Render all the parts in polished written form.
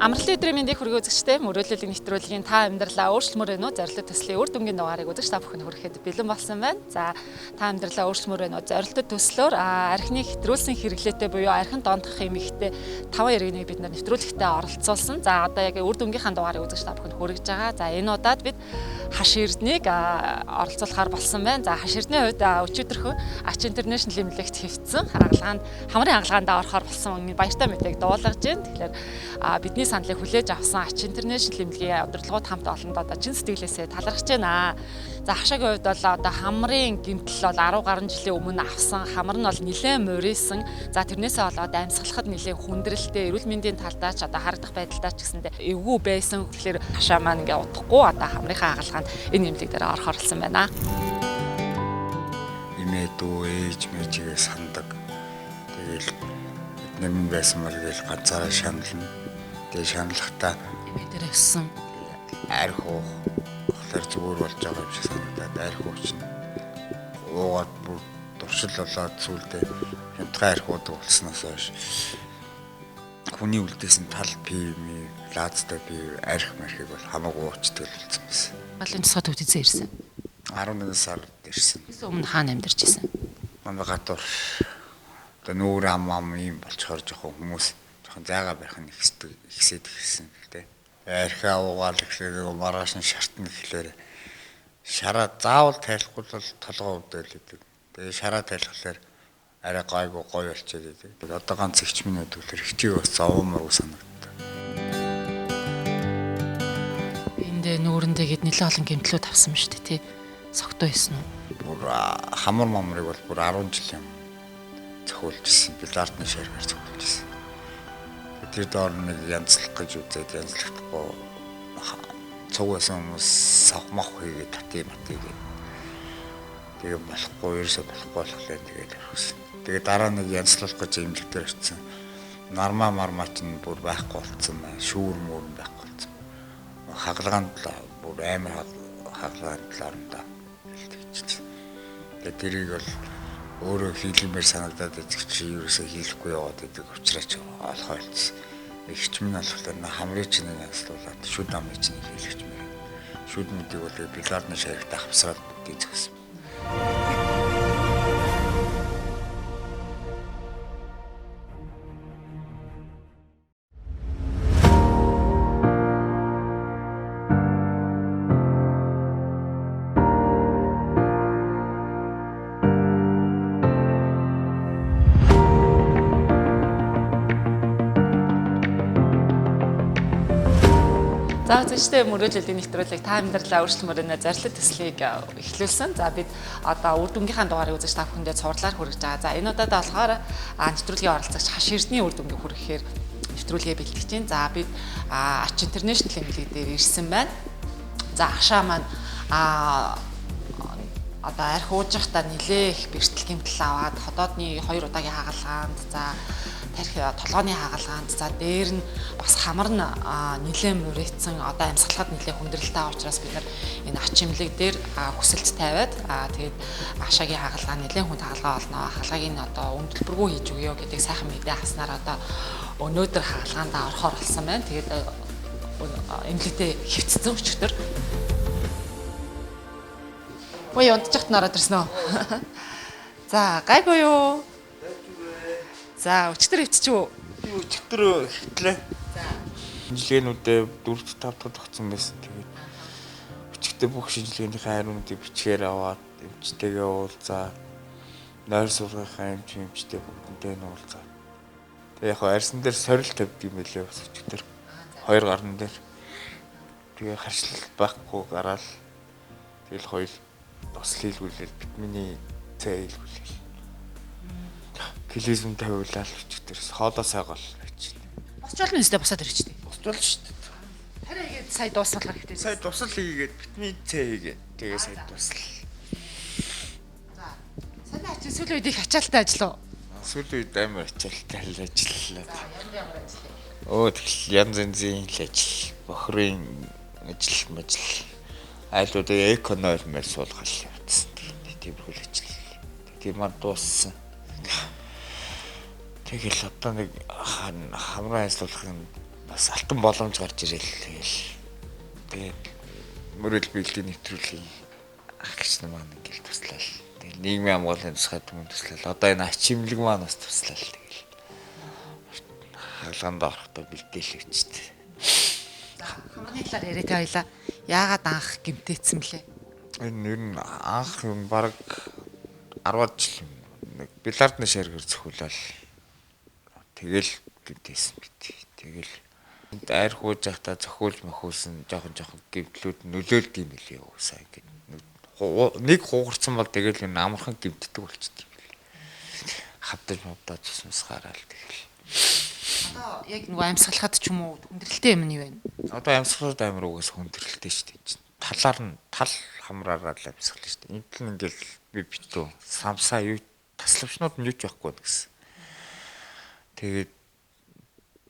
Амралтын өдрийн мэндийг хүргэе үзэгчдээ. Мөрөөдлийн нэвтрүүлгийн та амьдралаа өөрчлөмөр байна уу? Зорилт төслийн үр дүнгийн дугаарыг үзэгч та бүхэнд хүрэхэд бэлэн болсон байна. За, та амьдралаа өөрчлөмөр байна уу? Зорилт төслөөр архины хэтрүүлсэн хэрэглээтэй буюу архинд донтох эмэгтэй 5 иргэнийг бид нар нэвтрүүлэгтээ оролцуулсан. За, одоо яг үр дүнгийнхаа дугаарыг үзэгч та бүхэнд хүргэж байгаа. За, энэ удаад бид Хаш Эрднийг оролцуулахаар болсон байна. За, Хаш Эрдний хувьд өчигдөрхөн Ач Интернэшнл эмнэлэгт хэвтсэн хагалгаанд хамрын хагалгаанд орохоор болсон баяртай мэдээг дуулгаж байна. Тэгэхээр бидний саналыг хүлээж авсан Ач Интернэшнл эмнэлгийн удирдлагууд хамт олонд одоо чин сэтгэлээсээ талархаж байна. За, хашаагийн хувьд бол одоо хамрын гэмтэл бол 10 гаруй жилийн өмнө авсан хамар нь бол нэлээд мурийсан. За, тэрнээсээ болоод амьсгалахад нэлээд хүндрэлтэй, эрүүл мэндийн талдаа ч одоо харагдах байдалдаа ч гэсэндээ эвгүй байсан. Тэгэхээр хашаа маань ингээ удахгүй одоо хамрынхаа хагалгаанд энэ эмнэлэг дээр орохоор болсон байна. Эмээ дүү ээж мэжигээ сандаг. Тэгэл бид нэмэн байсан мөр гэл ганцаараа шанална. Тэгээ шаналхдаа эмээ дээр өссөн. Арх уух болохоор зүгээр болж байгаа юм шиг санагдаад арх уучна. Уугаад бүр дуршил болоод сүулдэ хямдхан арх уудаг болсноос хойш хүний үлдээсэн тал пив, лаазтай пив, арх мархыг бол хамаагүй уучдаг болсон байсан. Малын тусгай төвд эзэн ирсэн. 11 сард ирсэн. Тэрс өмнө хаана амьдарч исэн? Манай гадуур. Одоо нүүр ам ам юм болчоор жоохон хүмүүс жоохон зайгаа барих нь ихсдэг, ихсээд ихсэн л дээ. Архиа уугаал гэхлээр маргааш нь шартна гэхлээр шараа заавал тайлахгүй бол толгоо өвдөөл гэдэг. Тэгээ шараа тайлхлаар арай гайгүй гоё болчиход байдаг. Тэгээд одоо ганц эгч минь байдаг болохоор хичээг бас зовооморгүй санагддаг. Энд нүүрэндээ гээд нэлээд олон гэмтлүүд авсан ба шүү дээ, тий? Согтуу байсан уу? Бүр хамар мамрыг бол бүр 10 жил юм зохиулж ирсэн. Бильярдны шаргаар зохиулж ирсэн. Тэр доор нэг янзлах гэж үзээд янзлахдаггүй цуг байсан хүмүүс савх мах хийгээд тати мати гээд тэгээ болохгүй, ерөөсө болохгүй болохоор тэгээд орхисон. Тэгээ дараа нэг янзлах гэж эмнэлэг дээр очисон. Нармаа мармаа чинь бүр байхгүй болцсон байна. Шүүр мүүр нь байхгүй болцсон. Хагалгаанд бүр амар хагалгаанд л орондоо хэлтгийчихсэн. Тэгээ тэрийг бол өөрөө хийлгэмээр санагдаад байдаг чи ерөөсөө хийлэхгүй яваад байдаг учраас ч олох ойлцсон. Эгч минь болохоор хамрын чинь янзлуулад шүд амын чинь хийлгчмээр. Шүд мэдийг бол бильярдны шаригт хавсраад бүгдийг згсэн. За, үзэгчдээ мөрөөдлийн нэвтрүүлэг та амьдралаа өөрчлөмөр байна зорилт төслийг эхлүүлсэн. За, бид одоо үр дүнгийнхаа дугаарыг үзэж та бүхэндээ цувралаар хүргэж байгаа. За, энэ удаад болохоор нэвтрүүлгийн оролцогч Хаш Эрдний үр дүнгийг хүргэхээр нэвтрүүлгээ бэлтгэж байна. За, бид Ач Интернэшнл эмнэлэг дээр ирсэн байна. За, хашаа маань одоо арх уужихтаа нилээх их бэртэл гэмтэл аваад ходоодны 2 удаагийн хагалгаанд, за тархи толгойн хагалгаанд, за дээр нь бас хамар нь нилээн мурийцсан, одоо амьсгалахад нилээн хүндрэлтэй учраас бид нар энэ ач эмнэлэг дээр хүсэлт тавиад тэгээд ашаагийн хагалгаа нилээн хүнд хагалгаа олно. Хагалгааг нь одоо үн төлбөргүй хийж өгье гэдэг сайхан мэдээ авснаар одоо өнөөдөр хагалгаанд орохоор болсон байна. Тэгээд эмнэлэгтээ хэвцсэн өчигдөр. Ой, унтчихт нь ороод ирсэн үү? За, гайгүй юу? За, өчигдөр хэвтчих үү? Би өчигдөр хэвтлээ. За. Шинжилгээнүүдээ 4 5 дахь тогтсон байсан. Тэгээд өчигдөр бүх шинжилгээнийхээ хариунуудыг бичгээр аваад эмчтэйгээ уулзаад, нойр суулгахаа эмч эмчтэй бүгдэнтэй нь уулзаад. Тэгээ яг арьсан дээр сорил тавьд юм байлээ бас өчигдөр. 2 гарн дээр. Тэгээ харшлал байхгүй гараал. Тэгэл хоёул тусал хийлгүүлээл битминий цай хийлгүүлээл. Клизм тавиулаад өчигдөр хоолоо сайгол байж. Босч болно өстэй босоод ирчихтэй. Босч болно шүү дээ. Тариа хийгээд сая дууссан болохоор хэрэгтэй. Сая дусал хийгээд битмийн цай хийгээд тэгээ сая дусал. За. Санаа чи сүүлийн үед их ачаалттай ажиллав. Сүүлийн үед амар ачаалттай л ажиллалаа. За, ямар ямар ажил вэ? Өө, тэгэл янз янзын л ажил, бохрын ажил, мажил. Айлуудыг эко 0 мэл суулгал явцсан. Тиймэрхүү л ажил. Тийм мар дууссан. Тэгэл одоо нэг хамраа ажиллуулахын Бас алтан боломж гарч ирэл тэгэл. Тэгээд мөрөл биеллийн нэвтрүүлгийн ах гिच нар маань ингээл туслал. Тэгэл нийгмийн хамгааллын тусгай түмэн туслал. Одоо энэ ач имлэг маань бас туслал. Тэгэл хагалгаанд орохдоо бэлдээл өчтөө. За хамрын талаар яриа тэ хоёлаа. Яагаад анх гэмтээсэн блэ? Энэ ер нь анх юм бараг 10 жил нэг бильярдны шаргаар зөхүүлэл. Тэгэл гэмтээсэн бит. Тэгэл айр хууж байхдаа зохиулж мохиулсан жоохон жоохон гэмтлүүд нөлөөлд юм билээ уусаа ингээд нэг хугарсан бол тэгэл энэ амархан гэмтдэг болчихдээ юм билээ. Хавдаж мавдаж тусмас гараал тэгэл. Одоо яг нөгөө амьсгалахад ч юм уу хүндрэлтэй юм нь юу вэ? Одоо амьсгалахад амар угаас хүндрэлтэй шүү дээ. Талаар нь тал хамраараа л амьсгал шүү дээ. Энд л ингээл би битүү самсаа юу тасламжнууд нь юу ч байхгүй гэсэн. Тэгээд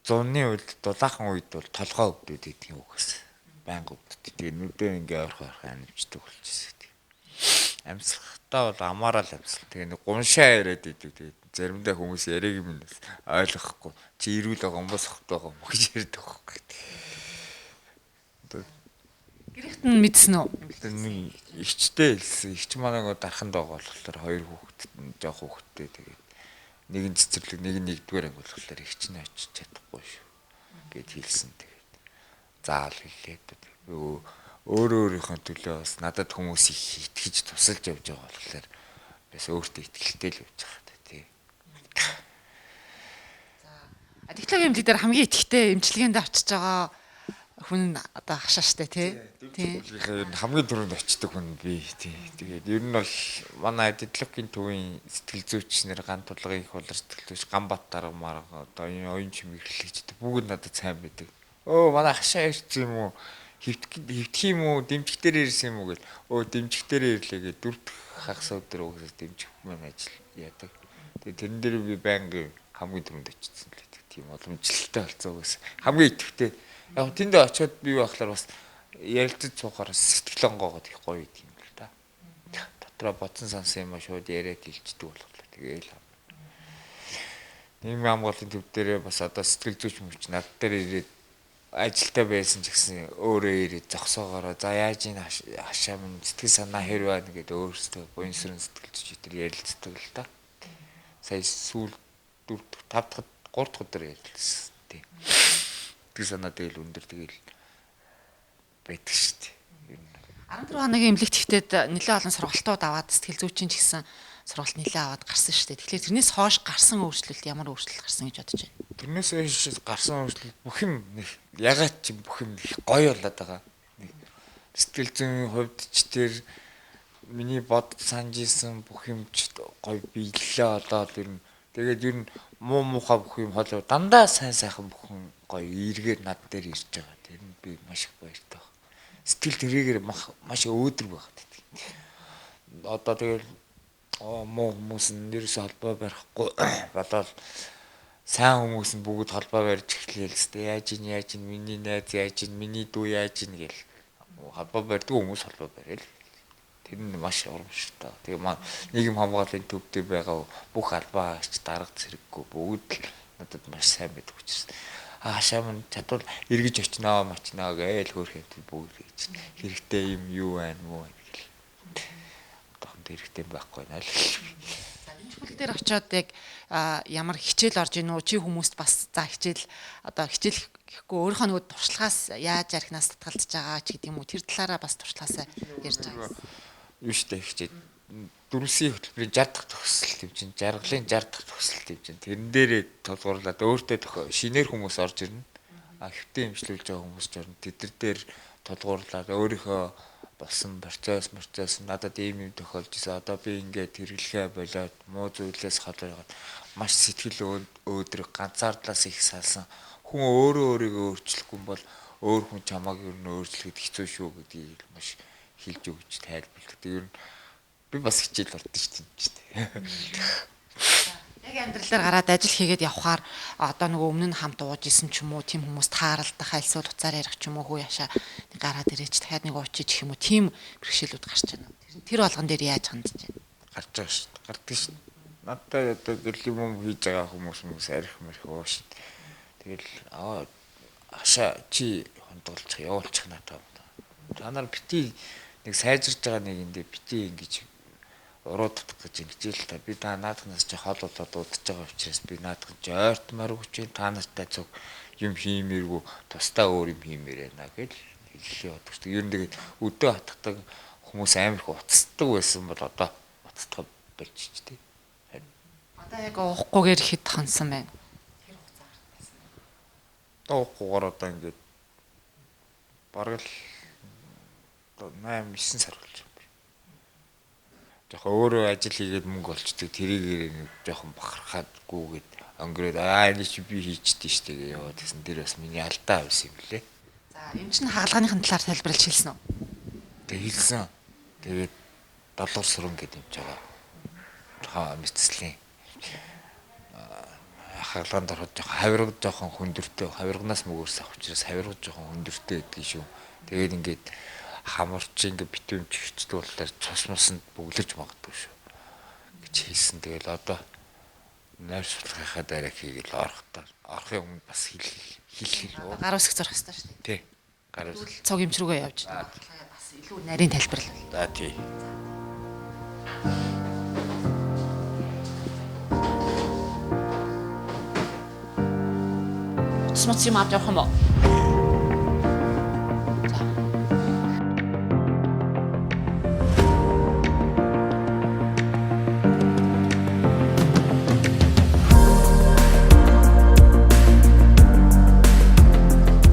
зуны үед дулаахан үед бол толгой өвдөд идэх юм угаас. Байнга өвдөд. Тэгээд нүдээ ингээ ойрхон ойрхон анивчдаг болчихсон. Амьсгалахтаа бол амаараа л амьсгал. Тэгээ нэг гуншаа яриад идэв. Тэгээд заримдаа хүмүүс яриаг юм ойлгохгүй. Чи ирүүл байгаа юм босох байгаа юм гэж ярьдаг байхгүй. Гэрэгт нь мэдсэн үү? Нэг эгчтэй хэлсэн. Эгч манай нөгөө дарханд байгаа болохоор хоёр хүүхэд жоох хүүхэдтэй тэгээд нэг нь цэцэрлэг, нэг нь нэгдүгээр анги болохоор эгч нь очиж чадахгүй шүү гэд хэлсэн. Тэгээд заал хэллээ. Би өөрөө өөрийнхөө төлөө бас надад хүмүүс их итгэж тусалж явж байгаа болохоор бас өөртөө итгэлтэй л явж байгаа тий. За адиктологийн эмнэлэг дээр хамгийн итгэвтэй эмчилгээнд очиж байгаа хүн одоо хашаа штэ тий. Тий. Хамгийн түрүүнд очдог хүн би тий. Тэгээд ер нь бол манай адиктологийн төвийн сэтгэл зүйч нар, ган тулгын их болор сэтгэл зүйч Ганбат дарга марга одоо энэ оюун чимэглэгч бүгд надад сайн байдаг. Өө манай хашаа ирсэн юм уу? Хэвтэх юм уу? Дэмжих дээр ирсэн юм уу гэл. Өө дэмжих дээр ирлээ гэж дөрөв дэх хагас өдөр угсаас дэмжих маань ажил яадаг. Тэгээд тэрэн дээр би байнгын хамгийн түрүүнд очсон л байдаг. Тийм боломжтой болцоо гэсэн. Хамгийн идэвхтэй. Яг тэнд очиод би байхлаар бас ярилцаж суухаар сэтгэл онгоогоод их гоё юм л та. Дотроо бодсон сансан юм а шууд яриад хэлждэг болохоор тэгээл. Нийгмийн хамгааллын төв дээрээ бас одоо сэтгэл зүйч мөч над дээр ирээд ажилтаа байсан ч гэсэн өөрөө ирээд зогсоогоороо за яаж энэ хашаа минь сэтгэл санаа хэр байна гэдээ өөрсдөө буян сүрэн сэтгэл зүйч тэр ярилцдаг л та. Сая сүүл 4 дахь 5 дахь 3 дахь өдөр ярилцсан тий. Сэтгэл санаа тэгэл өндөр тэгэл байдаг шүү дээ. 14 хоногийн эмнэлэгт ихтэйд нэлээд олон сургалтууд аваад сэтгэл зүйчийн ч гэсэн сургалт нэлээд аваад гарсан шүү дээ. Тэгэхээр тэрнээс хойш гарсан өөрчлөлт ямар өөрчлөлт гарсан гэж бодож байна? Тэрнээс хойш гарсан өөрчлөлт бүх юм нэг ягаад ч бүх юм их гоё болоод байгаа. Нэг сэтгэл зүйн хувьд ч тэр миний бод санаж исэн бүх юм ч гоё биелэлээ олоод ер нь тэгээд ер нь муу муухай бүх юм холоо дандаа сайн сайхан бүх юм гоё эргээд над дээр ирж байгаа. Тэр нь би маш их баяртай байна. Сэтгэл тэрийгээр маш өөдрөг байгаад байдаг. Одоо тэгэл муу хүмүүс нь ерөөсөө холбоо барихгүй болоод сайн хүмүүс нь бүгд холбоо барьж эхлэв л дээ. Яаж ин яаж ин миний найз яаж ин миний дүү яаж ин гэл холбоо барьдаг хүмүүс холбоо барайл. Тэр нь маш урамшигтай. Тэгээ маа нийгэм хамгааллын төв дээр байгаа бүх албаа хаагч дарга зэрэггүй бүгд л надад маш сайн байдаг учраас хашаа мань чадвал эргэж очноо мочноо гээл хөөх юм бүгд гэж хэрэгтэй юм юу байна мó гэл. Одоохонд хэрэгтэй байхгүй байна л. За дэмжлэг дээр очиод яг ямар хичээл орж ийн үү? Чи хүмүүст бас за хичээл одоо хичээл гэхгүй өөрийнхөө нөгөө туршлагаас яаж архинаас татгалзаж байгаа ч гэдэг юм уу? Тэр талаараа бас туршлагаасаа ярьж байгаа. Юу штэ хичээл дөрвсийн хөтөлбөрийн 60 дахь төгсөлт юм чинь жаргалын 60 дахь төгсөлт юм чинь тэрэн дээрээ тулгуурлаад өөртөө шинээр хүмүүс орж ирнэ. А хэвтэн имжлүүлж байгаа хүмүүс ч орно. Тэд нар дээр тулгуурлаад өөрийнхөө болсон процесс надад ийм юм тохиолж исэн. Одоо би ингээд хэрэглэхээ болоод муу зүйлээс хол байгаад маш сэтгэл өөдрөг ганцаардлаас их салсан. Хүн өөрөө өөрийгөө өөрчлөхгүй бол өөр хүн чамааг ер нь өөрчлөхөд хэцүү шүү гэдгийг маш хэлж өгч тайлбарладаг. Ер нь би бас хичээл болдсон шүү дээ. Яг амьдрал дээр гараад ажил хийгээд явхаар одоо нөгөө өмнө нь хамт ууж исэн ч юм уу, тийм хүмүүс тааралдах, альсвал уцаар ярих ч юм уу, хүү яшаа гараад ирээч дахиад нэг уучиж гэх юм уу, тийм бэрхшээлүүд гарч байна. Тэр болгон дээр яаж хандж байна? Гарч байгаа шүү дээ. Гардаг шүү. Надтай одоо гэрлийн юм хийж байгаа хүмүүс арих мэрх уу шүү. Тэгэл хашаа чи хонтолчих явуулчих надад. Та нар бити нэг сайжирж байгаа нэг эндээ бити ингэж уруу татах гэж ингэж л та би та наадхнаас чи хол болоод удаж байгаа учраас би наадах чи ойртмааргүй чи та нартай цуг юм хиймээргүй тусдаа өөр юм хиймээр байна гэж хэллээ бодож. Ер нь тэгээд өдөө хатгадаг хүмүүс амар их уцдаг байсан бол одоо уцдах болчих тий. Одоо яг уухгүйгээр хэд хансан байна? Тэр хугацаа гарт байсан. Одоо уухгүйгээр одоо ингээд бараг л 8 9 сар болж байна. Жохон өөрөө ажил хийгээд мөнгө олчдөг тэрийг нэг жохон бахархаад гүгээд өнгөрөөд аа энэ чи би хийчихдээ штэ гээ яваад гэсэн тэр бас миний алдаа байсан юм лээ. За эмч нь хагалгааныхын талаар тайлбарлаж хэлсэн үү? Тэг хэлсэн. Тэгээд долгор сүрэн гэдэг юм ч байгаа. Хаа мэдслийн хагалгаанд ороход жохон хавирга жохон хүндэртэй хавирганаас мөгөөрс авах учраас хавирга жохон хүндэртэй гэдгийг шүү. Тэгээд ингээд хамарч ингээд битүүмж хичдэг болохоор цус мусанд бөглөж магадгүй шүү гэж хэлсэн. Тэгэл одоо нойрсуулгынхаа дараа хийгээл орохдоо орохын өмнө бас хэл хэл гар үсэх зурх ёстой шүү дээ. Тий. Гар үсэх. Цуг эмч рүүгээ явж. Бас илүү нарийн тайлбарлал. За тий. Утас муц юм авч явах юм уу?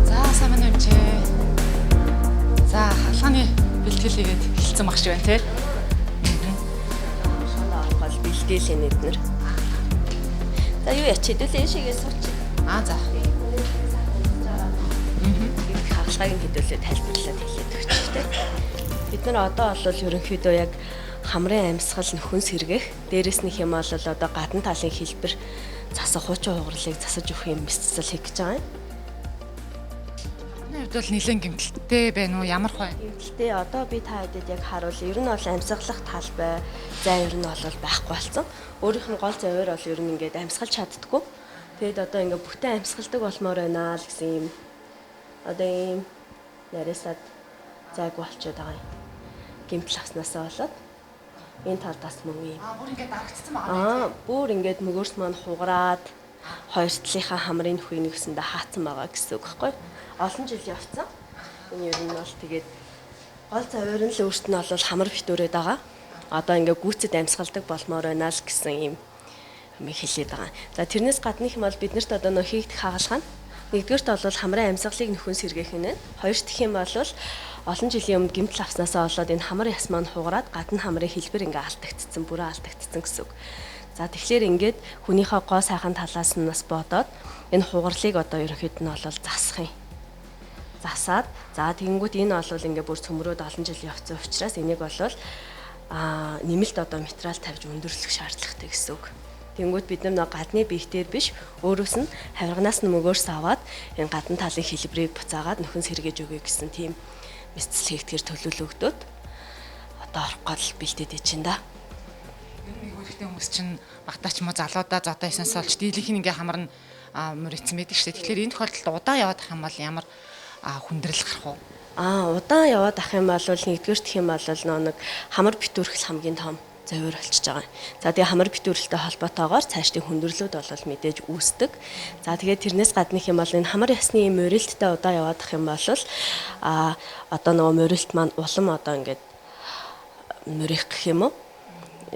За. За сайн байна уу эмчээ? За хаалганы бэлтгэл хийгээд эхэлсэн баг шиг байна тий. Шунаа авах бол бэлдээл энэ эднэр. За юу яч хэдүүлээ энэ шигээ сууч. Аа за. Хагалгааг нь хэдүүлээ тайлбарлаад хэлээд өгч тэ. Бид нар одоо бол ерөнхийдөө яг хамрын амьсгал нөхөн сэргэх, дээрэс нь хэм бол одоо гадна талын хэлбэр засах хуучин хугарлыг засаж өгөх юм бэлтгэл хийх гэж байгаа юм. Миний хувьд бол нэлээд гэмтэлтэй байна уу? Ямар хөө? Гэмтэлтэй одоо би та хэдэд яг харуул. Ер нь бол амьсгалах талбай зай ер нь бол байхгүй болсон. Өөрийнх нь гол заваар бол ер нь ингээд амьсгалж чаддаггүй. Тэгэд одоо ингээд бүтэн амьсгалдаг болмоор байна л гэсэн юм. Одоо ийм нарийсаад зайгүй болчиход байгаа юм. Гэмтэл авснаасаа болоод энэ талдаас мөн ийм. Аа бүр ингээд дарагдсан байгаа юм. Аа бүр ингээд мөгөөрс маань хугараад хоёр талынхаа хамрын нөхийг нэгсэндээ хаацсан байгаа гэсэн үг байхгүй юу? Олон жил явцсан. Энэ ер нь бол тэгээд гол заваар нь л өөрт нь бол хамар битүүрээд байгаа. Одоо ингээ гүйцэд амьсгалдаг болмоор байна л гэсэн юм юм хэлээд байгаа. За тэрнээс гадна их юм бол биднэрт одоо нөө хийгдэх хагалгаа нь нэгдүгээрт бол хамрын амьсгалыг нөхөн сэргээх нь. Хоёр дахь юм бол олон жилийн өмнө гэмтэл авснаасаа болоод энэ хамар яс маань хугараад гадна хамрын хэлбэр ингээ алдагдцсан, бүрэн алдагдцсан гэсэн үг. За тэгэхээр ингээд хүнийхээ гоо сайхан талаас нь бас бодоод энэ хугарлыг одоо ерөнхийд нь бол засах юм. Засаад за тэгэнгүүт энэ бол ингээ бүр цөмрөөд олон жил явцсан учраас энийг бол нэмэлт одоо материал тавьж өндөрлөх шаардлагатай гэсэн үг. Тэнгүүд бид нар гадны биетээр биш өөрөөс нь хавирганаас нь мөгөөрс аваад энэ гадна талын хэлбэрийг буцаагаад нөхөн сэргээж өгье гэсэн тийм мэсцэл хийгдгээр төлөөлөгдөөд одоо орох гол бэлдээд ич чинь да. Ер нь их ихтэй хүмүүс чинь багтаа ч юм уу залуудаа зодоо ясанаас олж дийлэнх нь ингээ хамар нь мөрөцсөн байдаг шүү дээ. Тэгэхээр энэ тохиолдолд удаан яваад ах юм бол ямар хүндрэл гарах вэ? Удаан яваад ах юм бол нэгдүгээр дэх юм бол нэг хамар битүүрхэл хамгийн том завиур болчихж байгаа юм. За тэгээ хамар битүүрэлтэй холбоотойгоор цаашдын хүндрэлүүд бол мэдээж үүсдэг. За тэгээд тэрнээс гадна юм бол энэ хамар ясны юм морилттой удаа яваад ах юм бол одоо нөгөө морилт маань улам одоо ингээд морих гэх юм уу?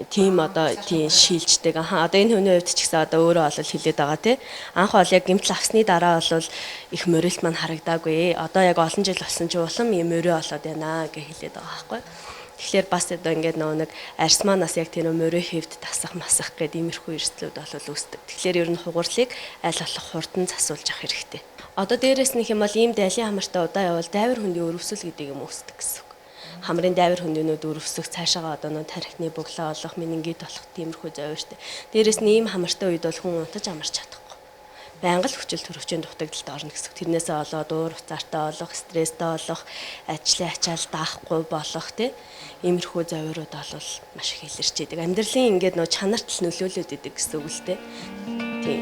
Тийм одоо тийм шилждэг. Аха одоо энэ хүний хувьд ч гэсэн одоо өөрөө бол хэлээд байгаа тий. Анх бол яг гэмтэл авсны дараа бол их морилт маань харагдаагүй. Одоо яг олон жил болсон чи улам юм морий болоод байна гэж хэлээд байгаа байхгүй. Тэгэхээр бас одоо ингээд нөгөө нэг арьс манаас яг тэр морий хэвд тасах масах гэдэг иймэрхүү эрсдлүүд бол үүсдэг. Тэгэхээр ер нь хугарлыг аль болох хурдан засуулж авах хэрэгтэй. Одоо дээрэс нь юм бол ийм дайлын хамартай удаа явбал дайвар хөндийн өрөвсөл гэдэг юм үүсдэг гэсэн үг. Хамрын дайвар хөндөнүүд өрөвсөх цаашаага одоо нөө тархины буглаа олох, менингит болох тиймэрхүү заваартай. Дээрэс нь ийм хамартай үед бол хүн унтаж амарч чадахгүй. Байнга л хүчил төрөвчийн дутагдалд орно гэсэн. Тэрнээсээ олоод уур уцаартай болох, стресстэй болох, ажлын ачаал даахгүй болох тий. Иймэрхүү заваарууд бол маш их илэрч идэг. Амьдралын ингээд нөө чанарт л нөлөөлөд идэг гэсэн үг л дээ. Тий.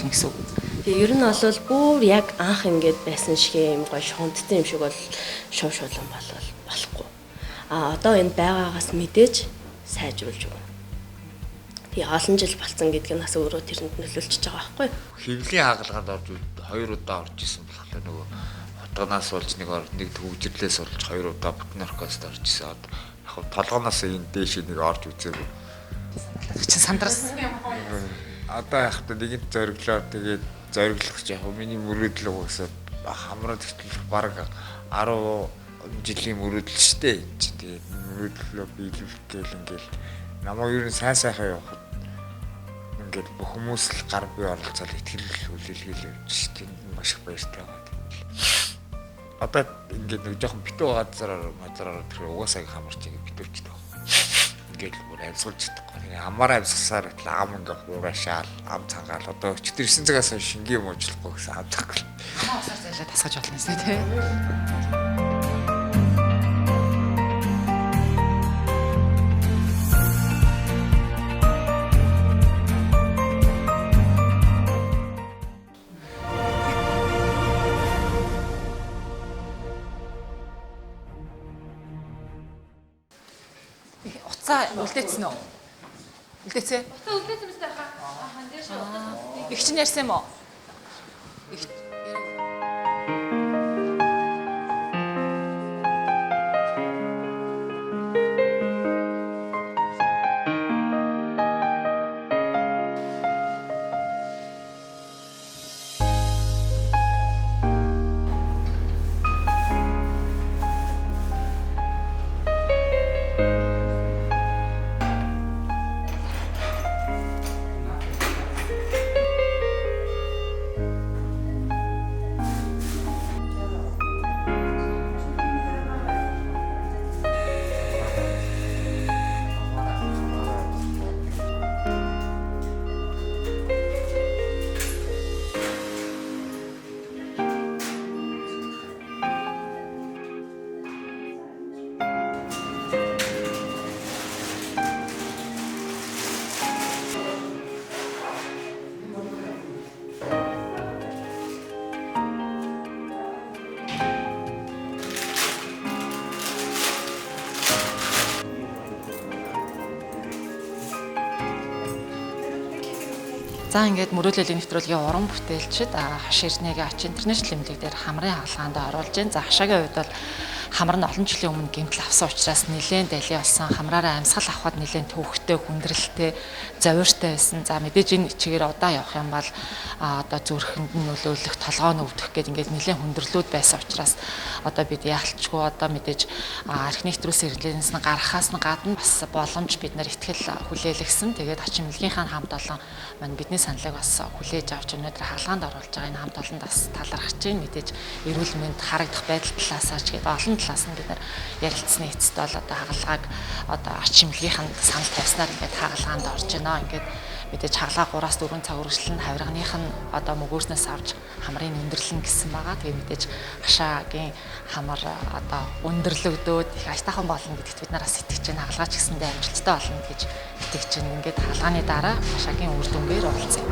болно гэсэн үг. Тэгээ ер нь бол бүр яг анх ингээд байсан шиг юм гоё шугамдсан юм шиг бол шув шулуун болвол болохгүй. А одоо энэ байгаагаас мэдээж сайжруулж өгнө. Тэгээ олон жил болцсон гэдг нь бас өөрөө тэрэнд нөлөөлчихөж байгаа байхгүй юу? Хэвлийн хагалгаанд орж 2 удаа орж исэн болохоор нөгөө хотгоноос болж нэг нэг төвжирлээс болж 2 удаа бүтэн оркестр орж исэн. Яг толгоноос энэ дээш нэг орж үзээгүй. Чи сандарсан юм уу? Одоо яг та нэгэнт зориглоо, тэгээд зориглох чи яг миний мөрөөдөл угаасаа хамраад хөтлөх баг 10 жилийн мөрөөдөл шүү дээ. Тэгээд мөрөөдлөө биелүүлэх гээл ингээл намайг ер нь сайн сайхан явахад ингээд бүх хүмүүс л гар бие оролцоод итгэл хүлээлгээл явж шүү дээ. Маш их баяртай байгаа. Одоо ингээд нэг жоохон битүү газараар мазараар тэр угаасаа хамарч ингээд битүүчдэг. Ингээд бүр амьсгалж чадахгүй. Тэгээ амаараа амьсгалсаар байтал ам ингээд хуурашаал, ам цангаал. Одоо өчтөр 9 цагаас хойш шингийн юм уучлахгүй гэсэн ам цангаал. Амаа усаар зайлаа тасгаж болно гэсэн тий. Утсаа үлдээсэн үү? Үлдээсэн? Утсаа үлдээсэн биз дээ хаа. Аахан дээр шүү. Их чинь ярьсан юм уу? Их За ингээд мөрөөдлийн нэвтрүүлгийн уран бүтээлчид Хаш Эрдэнэгийн Ач Интернэшнл эмнэлэг дээр хамрын хагалгаанд оруулж байна. За хашаагийн хувьд бол хамар нь олон жилийн өмнө гэмтэл авсан учраас нэлээд дали болсон. Хамраараа амьсгал авахад нэлээд төвхтэй, хүндрэлтэй, зовиортой байсан. За мэдээж энэ чигээр удаа явах юм бол одоо зүрхэнд нь нөлөөлөх, толгой нь өвдөх гээд ингээд нэлээд хүндрэлүүд байсан учраас одоо бид яалтчгүй одоо мэдээж архины нэвтрүүлсэн хэрэглэнээс нь гарахаас нь гадна бас боломж бид нар итгэл хүлээлгэсэн. Тэгээд ач эмнэлгийнхаа хамт олон маань бидний саналыг бас хүлээж авч өнөөдөр хагалгаанд оруулж байгаа энэ хамт олонд бас талархаж байна. Мэдээж эрүүл мэнд харагдах байдал талаасаа ч гээд олон талаас нь бид нар ярилцсны эцэст бол одоо хагалгааг одоо ач эмнэлгийнхэн санал тавьснаар ингээд хагалгаанд орж байна. Ингээд мэдээж хагалгаа 3-4 цаг үргэлжлэн хавирганых нь одоо мөгөөснөөс авч хамрын өндөрлөн гэсэн байгаа. Тэгээ мэдээж хашаагийн хамар одоо өндөрлөгдөөд их аятайхан болно гэдэгт бид нараас итгэж байна. Хагалгаа ч гэсэндээ амжилттай болно гэж итгэж байна. Ингээд хагалгааны дараа хашаагийн үр дүнгээр уулзъя.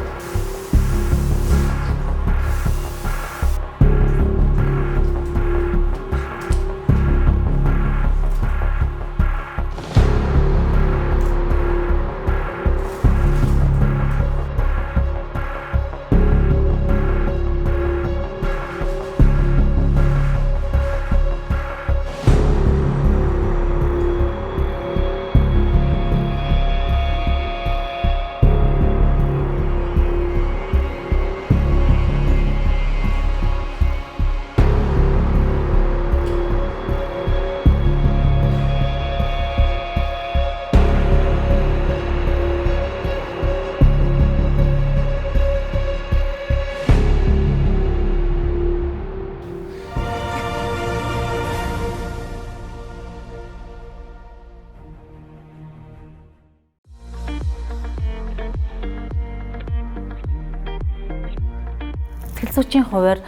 Сэтгэл зүйчийн хувиар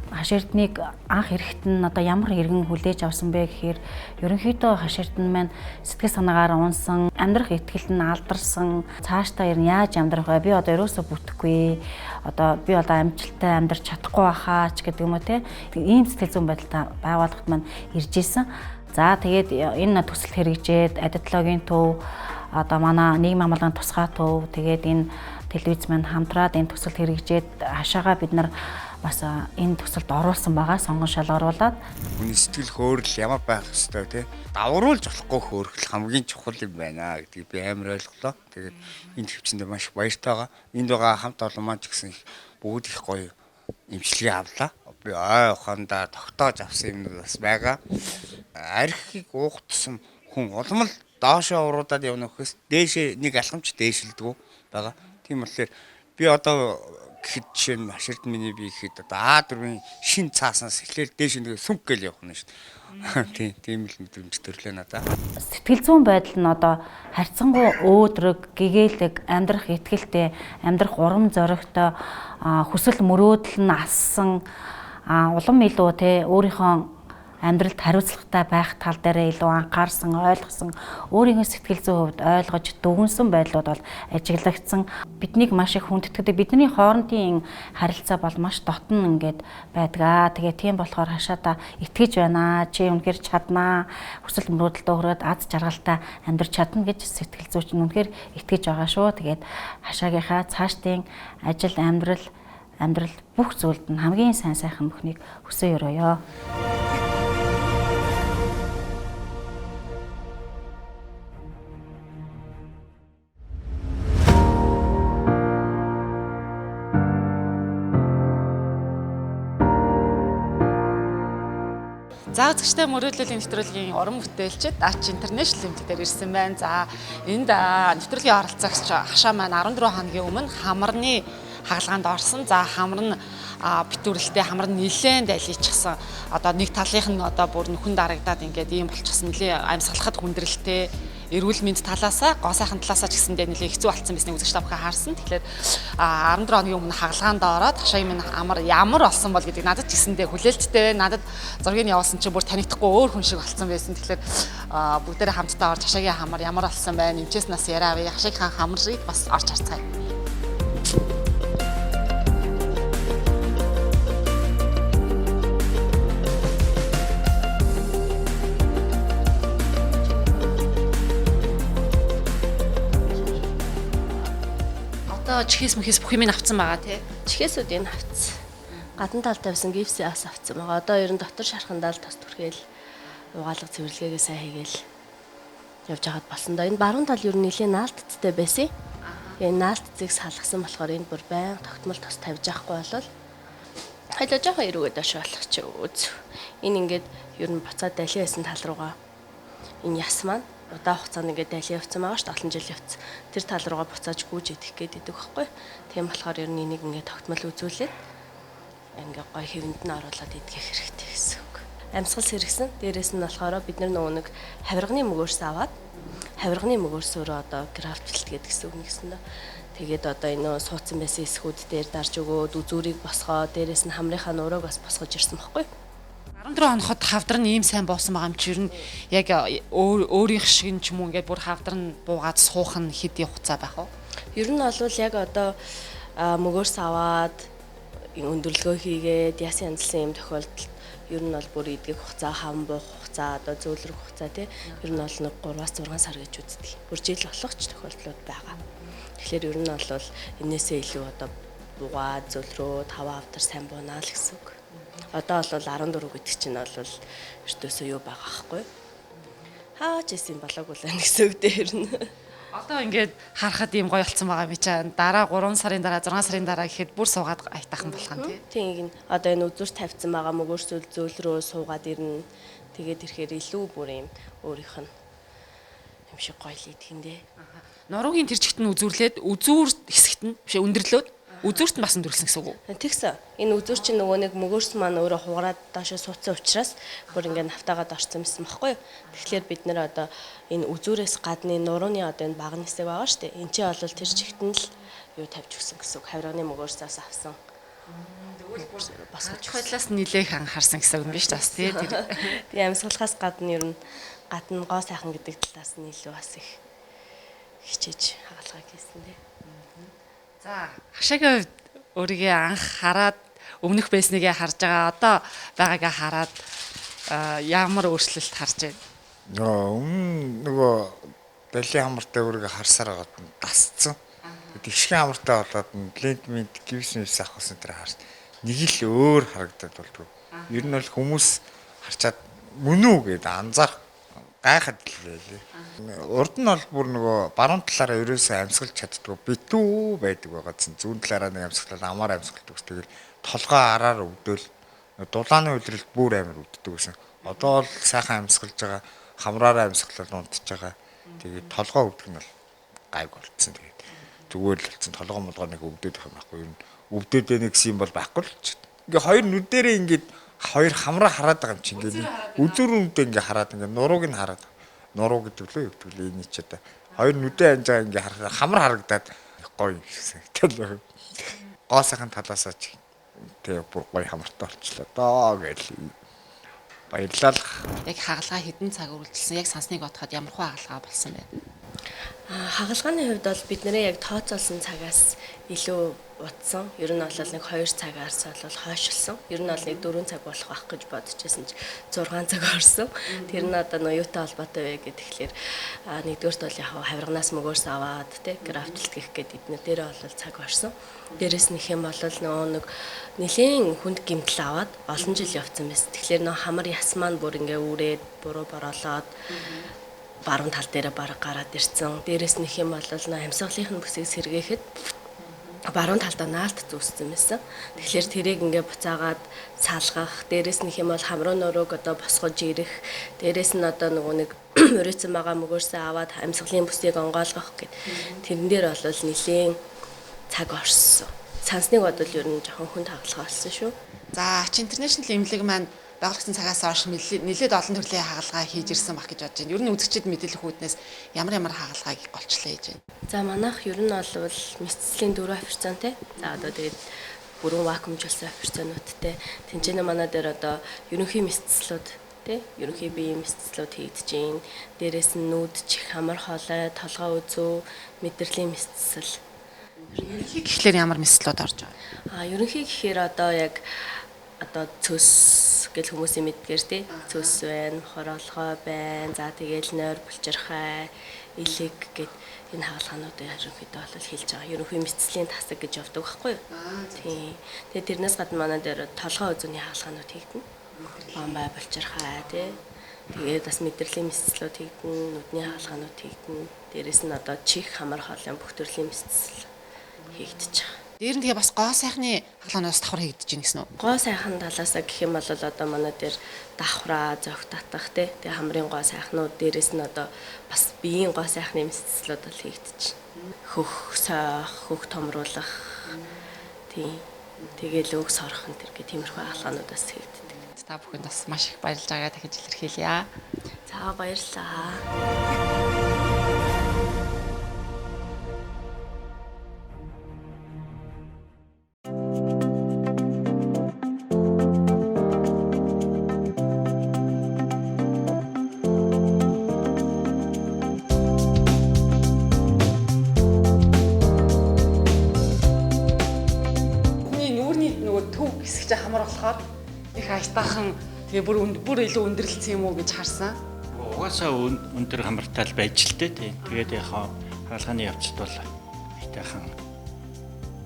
Хаш Эрднийг анх эрэхт нь одоо ямар иргэн хүлээж авсан бэ гэхээр ерөнхийдөө Хаш Эрдэнэ маань сэтгэл санаагаар унсан, амьдрах итгэлд нь алдарсан, цаашдаа ер нь яаж амьдрах вэ? Би одоо ерөөсөө бүтэхгүй. Одоо би одоо амжилттай амьдрч чадахгүй байхаа ч гэдэг юм уу те. Ийм сэтгэл зүйн байдалтай байгууллагт маань ирж исэн. За тэгээд энэ төсөлд хэрэгжээд адитлогийн төв, одоо манай нийгмийн хамгаалгын тусгай төв, тэгээд энэ телевиз маань хамтраад энэ төсөлд хэрэгжээд хашаага бид нар бас энэ төсөлд оруулсан байгаа, сонгон шалгаруулад. Хүний сэтгэл хөөрөл ямар байх ёстой те, давруулж болохгүй хөөрхөл хамгийн чухал юм байна гэдгийг би амар ойлголоо. Тэгээд энэ төвчөндөө маш их баяртай байгаа. Энд байгаа хамт олон маань ч гэсэн их бүгд их гоё эмчилгээ авлаа. Би ой ухаандаа тогтоож авсан юмнууд бас байгаа. Архийг уух тусам хүн улам л доошоо уруудаад явна гэхээс дээшээ нэг алхамч дээшилдэггүй байгаа. Тийм болохоор би одоо гэхэд жишээ нь Хаш Эрдэнэ миний би гэхэд одоо А4-ийн шин цааснаас эхлээл дээш нэг сүнк гээл явах нь шүү дээ. Тийм л мэдрэмж төрлөө надаа. Сэтгэл зүйн байдал нь одоо харьцангуй өөдрөг, гэгээлэг, амьдрах итгэлтэй, амьдрах урам зоригтой, хүсэл мөрөөдөл нь ассан, улам илүү те өөрийнхөө амьдралд хариуцлагатай байх тал дээрээ илүү анхаарсан, ойлгосон, өөрийнхөө сэтгэл зүйн хувьд ойлгож дүгнсэн байдлууд бол ажиглагдсан. Биднийг маш их хүндэтгэдэг. Бидний хоорондын харилцаа бол маш дотн ингээд байдгаа. Тэгээ тийм болохоор хашаадаа итгэж байна. Чи үнэхээр чаднаа. Хүсэл мөрөөдөлдөө хүрээд аз жаргалтай амьдрч чадна гэж сэтгэл зүйч нь үнэхээр итгэж байгаа шүү. Тэгээд хашаагийнхаа цаашдын ажил, амьдрал бүх зүйлд нь хамгийн сайн сайхан бүхнийг хүсэн өрөөё. За үзэгчтэй мөрөөдлийн нэвтрүүлгийн уран бүтээлчид Arch International Limited-ээр ирсэн байна. За энд нэвтрүүлгийн оролцогч хашаа маань 14 хоногийн өмнө хамарны хагалгаанд орсон. За хамар нь битүүрэлтэй, хамар нь нилээн дайлчихсан. Одоо нэг талынх нь одоо бүр нөхөн дарагдаад ингээд ийм болчихсон. Нилээн амьсгалахад хүндрэлтэй, эрүүл мэнд талаасаа, гоо сайхан талаасаа ч гэсэндээ нилээн хэцүү болцсон байсныг үзэгч та бүхэн харсан. Тэгэхээр 14 хоногийн өмнө хагалгаанд ороод хашаа минь амар ямар болсон бол гэдэг надад ч гэсэндээ хүлээлттэй байна. Надад зургийг явуулсан чинь бүр танигдахгүй өөр хүн шиг болцсон байсан. Тэгэхээр бүгдээрээ хамтдаа орж хашаагийн хамар ямар болсон байна, эмчээс нас яриа авъя. Хашаагийнхаа хамрыг бас орж харцгаая. Одоо чихээс мөхөөс бүх юм авцсан байгаа тий. Чихээсүүдийг авцсан. Гадна тал тавьсан гипсээ бас авцсан байгаа. Одоо ер нь дотор шархандаа л тос түрхээл угаалга цэвэрлэгээгээ сайн хийгээл явж хагаад болсон доо. Энэ баруун тал ер нь нэлээд наалтцтай байсан. Энэ наалтцыг салгасан болохоор энд бүр баян тогтмол тос тавьж авахгүй болол хайлаа жоохон эрүүгээ доош болох чи үз. Энэ ингээд ер нь буцаад далийн байсан тал руугаа энэ яс маань удаан хугацаанд ингээд далийн явцсан байгаа шүү дээ, олон жил явцсан. Тэр тал руугаа буцааж гүйж идэх гээд идэг байхгүй. Тийм болохоор ер нь энийг ингээд тогтмол үзүүлээд ингээд гой хэвэнд нь оруулаад идэх хэрэгтэй гэсэн үг. Амьсгал сэргсэн. Дээрээс нь болохоор бид нар нөгөө нэг хавирганы мөгөөрс аваад хавирганы мөгөөрсөөрөө одоо графтлт гэдэг гэсэн үг нэгсэн дөө. Тэгээд одоо энэ суудсан байсан эсхүүд дээр дарж өгөөд үзүүрийг босгоо, дээрээс нь хамрынхаа нуурыг бас босгож ирсэн байхгүй. 14 хоноход хавдар нь ийм сайн буусан байгаа юм чи ер нь яг өөрийнх шиг нь ч юм уу ингээд бүр хавдар нь буугаад суух нь хэдий хугацаа байх вэ? Ер нь бол яг одоо мөгөөрс аваад өндөрлөгөө хийгээд яс янзлсан юм тохиолдолд ер нь бол бүр идэх хугацаа, хам буух хугацаа, одоо зөөлрөх хугацаа тий ер нь бол нэг 3-6 сар гэж үздэг. Бүр жил болох ч тохиолдлууд байгаа. Тэгэхээр ер нь бол энээсээ илүү одоо буугаад зөөлрөө 5 авдар сайн буунаа л гэсэн үг. Одоо бол 14 гэдэг чинь бол ертөөсөө юу байгаа хгүй. Хаач исэн болоогүй л байна гэсэн үг дээр нь. Одоо ингээд харахад ийм гоё болсон байгаа юм чи. Дараа 3 сарын дараа 6 сарын дараа гэхэд бүр суугаад аятайхан болох юм тий. Тийм одоо энэ үзүүр тавьсан байгаа мөгөөрсөл зөөлрөө суугаад ирнэ. Тэгээд ирэхээр илүү бүр ийм өөрийнх нь юм шиг гоё л идэх юм дээ. Нуруугийн тэр чигт нь үзүүрлээд үзүүр хэсэгт нь биш өндөрлөөд үзүүрт нь бас өндөрлсөн гэсэн үг үү? Тэгсэн. Энэ үзүүр чинь нөгөө нэг мөгөөрс маань өөрөө хугараад доошо суудсан учраас бүр ингээд навтаагаад орсон юмсан баггүй юу? Тэгэхээр бид нэр одоо энэ үзүүрээс гадны нурууны одоо энэ багны хэсэг байгаа шүү дээ. Энд чинь бол тэр чигт нь л юу тавьж өгсөн гэсэн үг. Хавирганы мөгөөрсөөс авсан Тэгвэл бүр босгож талаас нилээх анхаарсан гэсэн үг юм биш бас тий. Тэгээ амьсгалахаас гадна ер нь гадна гоо сайхан гэдэг талаас нь илүү бас их хичээж хагалгаа хийсэн тий. За, хашаагийн хувьд өөрийгөө анх хараад өмнөх байсныгээ харж байгаа, одоо байгаагаа хараад ямар өөрчлөлт харж байна? Өмнө нөгөө далийн хамартай өөрийгөө харсаар байгаад дасцсан. Тэгшгэн хамартай болоод лент минт гівс мивс авахсан тэр харс нэг л өөр харагдаад болдгоо. Ер нь бол хүмүүс харчаад мөн үү гэд анзаарах гайхаад л байлээ. Урд нь бол бүр нөгөө баруун талаараа ерөөсөө амьсгалж чаддгүй битүү байдаг байгаадсан. Зүүн талаараа нэг амьсгалал амар амьсгалдаг. Тэгэл толгой араар өвдөөл дулааны үйлрэлд бүр амар өвддөг гэсэн. Одоо бол сайхан амьсгалж байгаа, хамраараа амьсгалал унтж байгаа. Тэгээд толгой өвдөх нь бол гайг болцсон. Тэгээд зүгээр л болцсон. Толгой молгоо нэг өвдөд байх юм байхгүй. Ер нь өвдөд байна гэсэн юм бол байхгүй л ч. Ингээ хоёр нүдэрээ ингээд хоёр хамраа хараад байгаа юм чи ингээд үзүүр нүдээ ингээ хараад ингээ нурууг нь хараад нуруу гэдэг лөө юу гэдэг лээ энэ ч одоо хоёр нүдээ анж байгаа ингээ харахаар хамар харагдаад гоё юм шиг санагдал. Гоо сайхан талаасаа ч тэг бүр гоё хамартай болчлоо доо гэж баярлалаа. Яг хагалгаа хэдэн цаг үргэлжилсэн? Яг сансныг бодоход ямар хуу хагалгаа болсон бэ? Хагалгааны хувьд бол бид нэрээ яг тооцоолсон цагаас илүү утсан. Ер нь бол нэг 2 цагаас бол хойшилсан. Ер нь бол нэг 4 цаг болох байх гэж бодож байсан чи 6 цаг орсон. Тэр нь одоо нөө юутай холбоотой вэ гэхээр нэгдүгээрт бол яг хавирганаас мөгөөрс аваад тий графтлт гэх гээд эднэр дээрээ бол цаг орсон. Дээрээс нь их юм бол нөгөө нэг нэлийн хүнд гэмтэл аваад олон жил явцсан байсан. Тэгэхээр нөө хамар яс маань бүр ингээ үрээд буруу бороолоод баруун тал дээрээ бараг гараад ирсэн. Дээрээс нь их юм бол нөө амьсгалынх нь бүсийг сэргээхэд баруун талдаа наалт зүүссэн байсан. Тэгэхээр тэрийг ингээ буцаагаад салгах, дээрээс нь их юм бол хамруу нурууг одоо босгож ирэх, дээрээс нь одоо нөгөө нэг мөрөөцөн байгаа мөгөөрсөө аваад амьсгалын бүсийг онгойлгох гэд. Тэрэн дээр бол нэлийн цаг орсон. Сансныг бодвол ер нь жоохон хүнд хагалгаа болсон шүү. За, Ач International эмнэлэг маань байгуулагдсан цагаас хойш нэлээд олон төрлийн хагалгаа хийж ирсэн баг гэж бодож байна. Ер нь үзэгчид мэдээлэх үүднээс ямар ямар хагалгааг голчлоо хийж байна? За, манайх ер нь бол мэсцлийн 4 операционтэй. За, одоо тэгээд бүрэн вакуумжуулсан операционуудтай. Тэнцэнэ манай дээр одоо ерөнхий мэсцлүүд тий, ерөнхий биеийн мэсцлүүд хийгдэж байна. Дээрээс нь нүд, чих, хамар, хоолой, толгой үзүү, мэдрэлийн мэсцэл. Ерөнхий гэхлээр ямар мэсцлүүд орж байгаа? Ерөнхий гэхээр одоо яг одоо цөс гэл хүмүүсийн мэдгээр тий цөс байна, хороолгой байна. За тэгэл нойр булчирхай, элэг гэд энэ хагалгаануудыг ерөнхийдөө бол хэлж байгаа. Ерөнхий мэсцлийн тасаг гэж явдаг байхгүй юу? Тийм. Тэгээ тэрнээс гадна манай дээр толгой үзүүний хагалгаанууд хийгдэнэ. Бамбай булчирхай тий. Тэгээд бас мэдрэлийн мэсцлүүд хийгдэнэ, нүдний хагалгаанууд хийгдэнэ. Дээрээс нь одоо чих, хамар, хоолойн бүх төрлийн мэсцэл хийгдэж байгаа. Дээр нь тэгээ бас гоо сайхны хагалгаанаас давхар хийгдэж байна гэсэн үү? Гоо сайхан талаасаа гэх юм бол одоо манай дээр давхраа, зохи татах тий. Тэгээ хамрын гоо сайхнууд дээрээс нь одоо бас биеийн гоо сайхны мэсцлүүд бол хийгдэж байна. Хөх сойх, хөх томруулах тий. Тэгээл өг сорох энэ төр гэх тиймэрхүү хагалгаанууд бас хийгддэг. Та бүхэнд бас маш их баярлж байгааг дахиж илэрхийлье. За, баярлалаа. Хамар болохоор их аятайхан тэгээ бүр илүү өндөрлөсөн юм уу гэж харсан. Угаасаа өндөр хамартай л байж л дээ тий. Тэгээд яг хагалгааны явцад бол аятайхан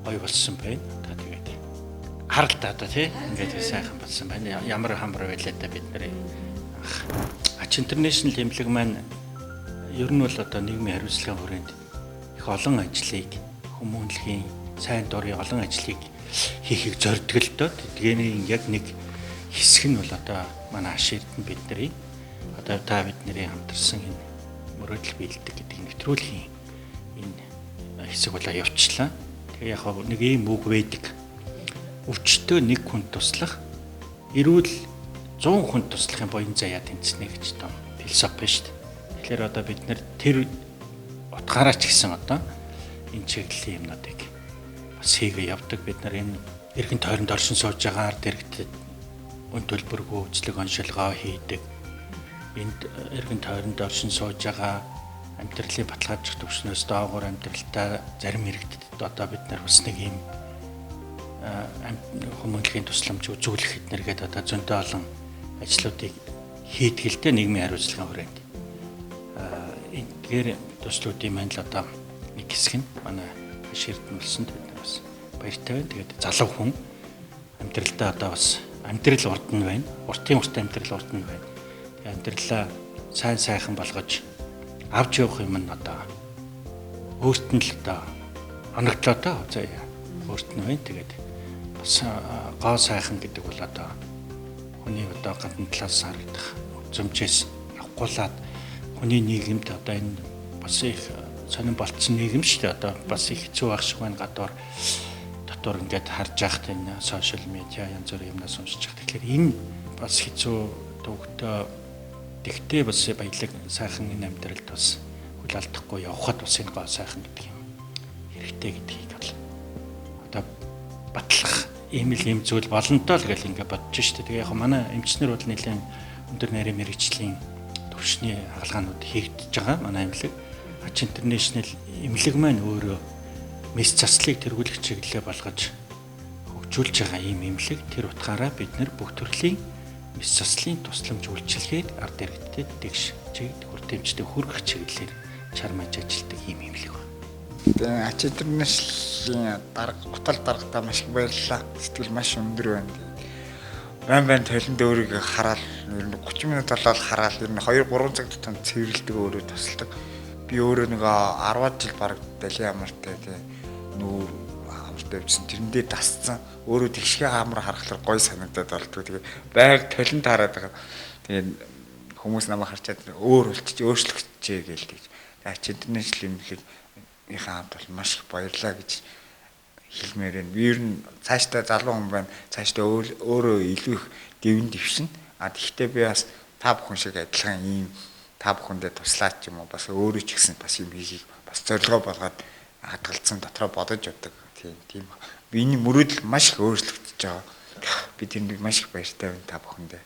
гоё болсон байна. Та тэгээд харалт одоо тий ингээд сайхан болсон байна. Ямар хамар байлаа да бид нарын Ач International эмнэлэг маань ер нь бол одоо нийгмийн хариуцлагын хүрээнд их олон ажлыг хүмүүнлэгийн сайн дурын олон ажлыг хийхийг зорддог л доо. Тэдгээний яг нэг хэсэг нь бол одоо манай Аш Эрдэнэ бидний одоо та бидний хамтарсан энэ мөрөөдөл биелдэг гэдэг нэвтрүүлгийн энэ хэсэг болоо явчлаа. Тэгээ яг нэг ийм үг байдаг. Өвчтөө нэг хүн туслах, эрүүл 100 хүн туслахын буян заяа тэнцнэ гэж том философи байна шүү дээ. Тэгэхээр одоо бид нэр тэр утгаараа ч гэсэн одоо энэ чиглэлийн юмнуудыг бас хийгээ явдаг. Бид нар энэ Эргэн тойронд оршин сууж байгаа ард иргэдэд үн төлбөргүй үйлчлэг оншилгоо хийдэг. Энд эргэн тойронд оршин сууж байгаа амьдралын баталгаажих түвшнээс доогуур амьдралтай зарим иргэдэд одоо бид нар бас нэг юм хүмүүнлэгийн тусламж үзүүлэх эднэргээд одоо зөндөө олон ажлуудыг хийдэг л дээ нийгмийн хариуцлагын хүрээнд. Эдгээр туслуудын маань л одоо нэг хэсэг нь манай Хаш Эрдэнэ болсон, бид нар бас баяртай байна. Тэгээд залуу хүн амьдралдаа одоо бас амьдрал урд нь байна. Уртын урт амьдрал урд нь байна. Тэгээд амьдралаа сайн сайхан болгож авч явах юм нь одоо өөрт нь л одоо оногдлоо доо. Заяа. Өөрт нь байна. Тэгээд бас гоо сайхан гэдэг бол одоо хүний одоо гадна талаас харагдах үзэмжээс авахгуулаад хүний нийгэмд одоо энэ бас их сонирн болцсон нийгэм шүү дээ. Одоо бас их хэцүү байх шиг байна, гадуур дотор ингээд харж байхад энэ сошиал медиа янз бүрийн юмнаас уншиж байгаа. Тэгэхээр энэ бас хэцүү төвөгтэй. Тэгтээ бас баялаг сайхан энэ амьдралд бас хөл алдахгүй явхад бас энэ гоо сайхан гэдэг юм хэрэгтэй гэдгийг бол одоо батлах ийм л юм зүйл болно доо л гэл ингээд бодож штэ. Тэгээ яг манай эмчнэр бол нэлээд өндөр нарийн мэрэгжлийн төвшний хагалгаанууд хийгдэж байгаа. Манай эмнэлэг Ач Интернэшнл эмнэлэг маань өөрөө мэс заслыг тэргүүлэх чиглэлээ болгож хөгжүүлж байгаа ийм эмнэлэг. Тэр утгаараа бид нар бүх төрлийн мэс заслын тусламж үйлчилгээд ард иргэдэд тэгш чиг хүртээмжтэй хүргэх чиглэлээр чармааж ажилладаг ийм эмнэлэг байна. Тэгээ Ач Интернэшнлийн дарга, утал даргадаа маш их баярлалаа. Сэтгэл маш өндөр байна. Байн байн толинд өөрийгөө хараад ер нь 30 минут болоод хараад ер нь 2 3 цаг тутам цэвэрлдэг, өөрөө тусалдаг. Би өөрөө нэг 10 жил бараг далийн амартай тий нүүр амартай явжсан. Тэрэндээ дасцсан. Өөрөө тэгшгээ амар харахлаар гой санагдаад болдгоо. Тэгээ байг толинд хараад байгаа. Тэгээд хүмүүс намайг харчаад өөр болчих, өөрчлөгдөжээ гээл тэгж. Ач Интернэшнл эмнэлгийнхээ хамт бол маш их баярлалаа гэж хэлмээр байна. Би ер нь цаашдаа залуу хүн байна. Цаашдаа өөрөө илүү их дэвэн дэвшин. А тэгвэл би бас та бүхэн шиг адилхан ийм та бүхэндээ туслаач юм уу бас өөрөө ч гэсэн бас юм хийхийг бас зорилгоо болгоод хадгалсан дотроо бодож явдаг. Тийм. Биений мөрөөдөл маш их өөрчлөгдөж байгаа. Би тэрэнд маш их баяртай байна та бүхэндээ.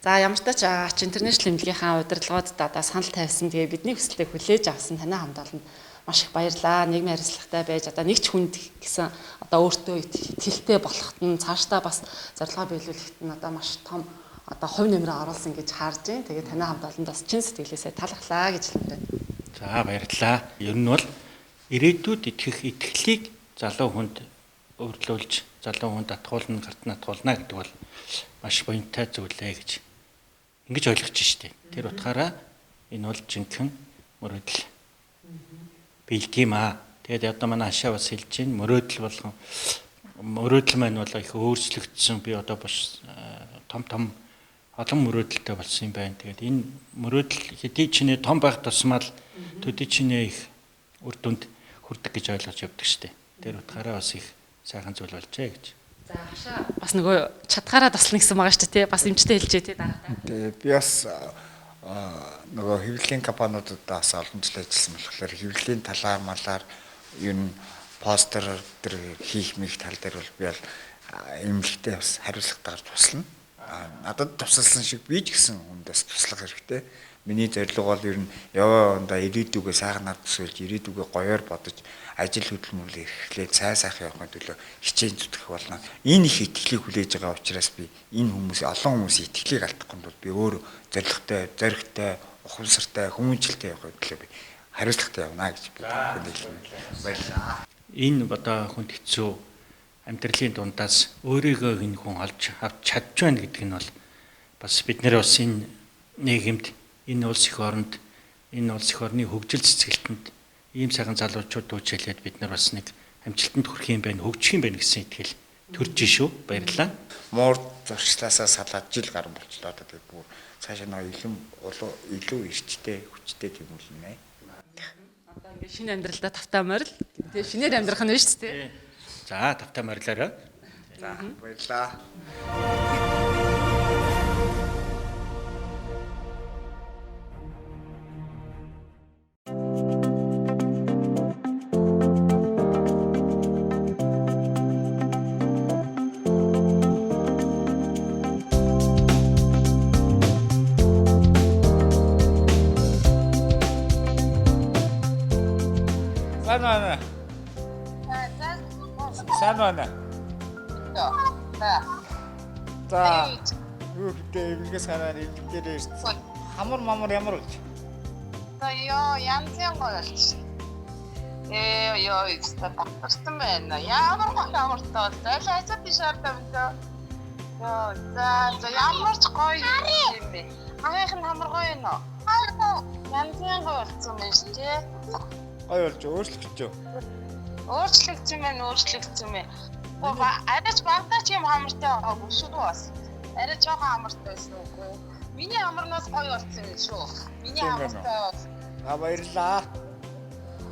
За ямар ч тач Ач Интернэшнл эмнэлгийнхаа удирдлагуудад одоо санал тавьсан. Тэгээ бидний хүсэлтийг хүлээж авсан танай хамт олонд маш их баярлалаа. Нийгмийн хариуцлагатай байж одоо нэг ч хүнд гэсэн одоо өөртөө итгэлтэй болоход нь цаашдаа бас зорилгоо биелүүлэхэд нь одоо маш том одоо хувь нэмрээ оруулсан гэж харж байна. Тэгээ танай хамт олонд бас чин сэтгэлээсээ талархлаа гэж хэлмээр байна. За баярлалаа. Ер нь бол ирээдүйд итгэх итгэлийг залуу хүнд өвөрлүүлж, залуу хүнд атгуулна, гарт нь атгуулна гэдэг бол маш буянтай зүйлээ гэж ингэж ойлгож штэ. Тэр утгаараа энэ бол жинхэнэ мөрөөдөл биелдэг юм аа. Тэгээд одоо манай хашаа бас хэлж байна. Мөрөөдөл болгон мөрөөдөл маань бол их өөрчлөгдсөн. Би одоо бас том том олон мөрөөдөлтэй болсон юм байна. Тэгээд энэ мөрөөдөл хэдий чинээ том байх тусмаа л төдий чинээ их үр дүнд хүрдэг гэж ойлгож явдаг штэ. Тэр утгаараа бас их сайхан зүйл болжээ гэж. За хашаа бас нөгөө чадхаараа туслана гэсэн байгаа шүү дээ, тий. Бас эмчтэй хэлжээ тий дараа. Тэгээ би бас нөгөө хэвлэлийн компаниудад бас олон жил ажилласан болохоор хэвлэлийн талаар малаар ер нь постэр төр хийх мих тал дээр бол би бол эмнэлэгтээ бас хариуцлагатайгаар туслана. Надад тусалсан шиг би ч гэсэн хүндээс туслах хэрэгтэй. Миний зорилго бол ер нь яваа ондоо ирээдүгөө сайхнаар төсөөлж, ирээдүгөө гоёор бодож ажил хөдөлмөрлөө эрхлээд сайн сайхан явахын төлөө хичээн зүтгэх болно. Энэ их итгэлийг хүлээж байгаа учраас би энэ хүмүүс олон хүмүүсийн итгэлийг алдахгүй тул би өөрөө зорилготой, зоригтой, ухамсартай, хүмүүжлэлтэй явахын төлөө би хариуцлагатай явна гэж би хүнд хэлнэ. Баярлалаа. Энэ одоо хүнд хэцүү амьдралын дундаас өөрийгөө энэ хүн олж авч чадж байна гэдэг нь бол бас бид нэр бас энэ нийгэмд, энэ улс эх оронд, энэ улс эх орны хөгжил цэцгэлтэнд ийм сайхан залуучууд дүүчээлээд бид нар бас нэг амжилтанд хүрэх юм байна, хөгжих юм байна гэсэн итгэл төрж шүү. Баярлалаа. Муур зуршлаасаа салаад жил гарan болчлоо. Тэгээд бүр цаашаа нөө илүү эрчтэй, хүчтэй тэмүүлнэ. Одоо ингээд шинэ амьдралдаа тавтаа морил. Тэгээ шинээр амьдрах нь шүү дээ. За тавтаа морилоорой. За баярлалаа. Ямар байна? За. За. Юу гэдэг эвлэгээс гараад эвлэг дээр ирсэн. Хамар мамар ямар болж? За ёо, янзын гоё болчих. Ёо, ихтэй татарсан байна. Ямар гоё хамартай бол. Аль хажууд тийш хардаа мэдээ. Ёо, за за ямар ч гоё юм бэ. Агийнх нь хамар гоё юм уу? Янзын гоё болсон байна шүү дээ. Гоё болж өөрчлөгдөж. Өөрчлөгдсөн байна, өөрчлөгдсөн байна. Арайч багтаа ч юм хамартай байгаагүй шүү бас. Арай жоохон хамартай байсан үгүй. Миний хамарнаас гоё болсон юм шүү. Миний хамартай бол. А баярлаа.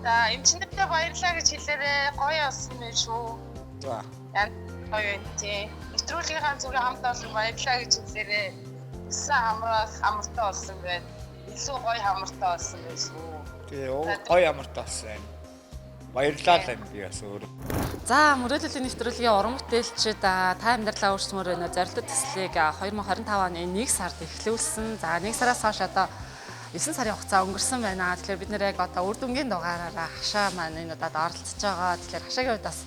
За, эмчнэрдээ баярлаа гэж хэлээрэй. Гоё болсон юм шүү. За. Гоё юм тий. Нэвтрүүлгийнхаа зүрийн хамт олон баярлаа гэж хэлээрэй. Өссөн хамраас хамартай болсон байна. Илүү гоё хамартай болсон байх шүү. Тий, гоё хамартай болсон юм. Баярлалаа л юм би бас өөрөө. За, мөрөөдлийн нэвтрүүлгийн уран бүтээлчид та амьдралаа өөрчлөмөр байна зорилттой төслийг 2025 оны 1 сард эхлүүлсэн. За, 1 сараас хойш одоо 9 сарын хугацаа өнгөрсөн байна. Тэгэхээр бид нэр яг одоо үр дүнгийн дугаараараа хашаа маань энэ удаад оролцож байгаа. Тэгэхээр хашаагийн хувьд бас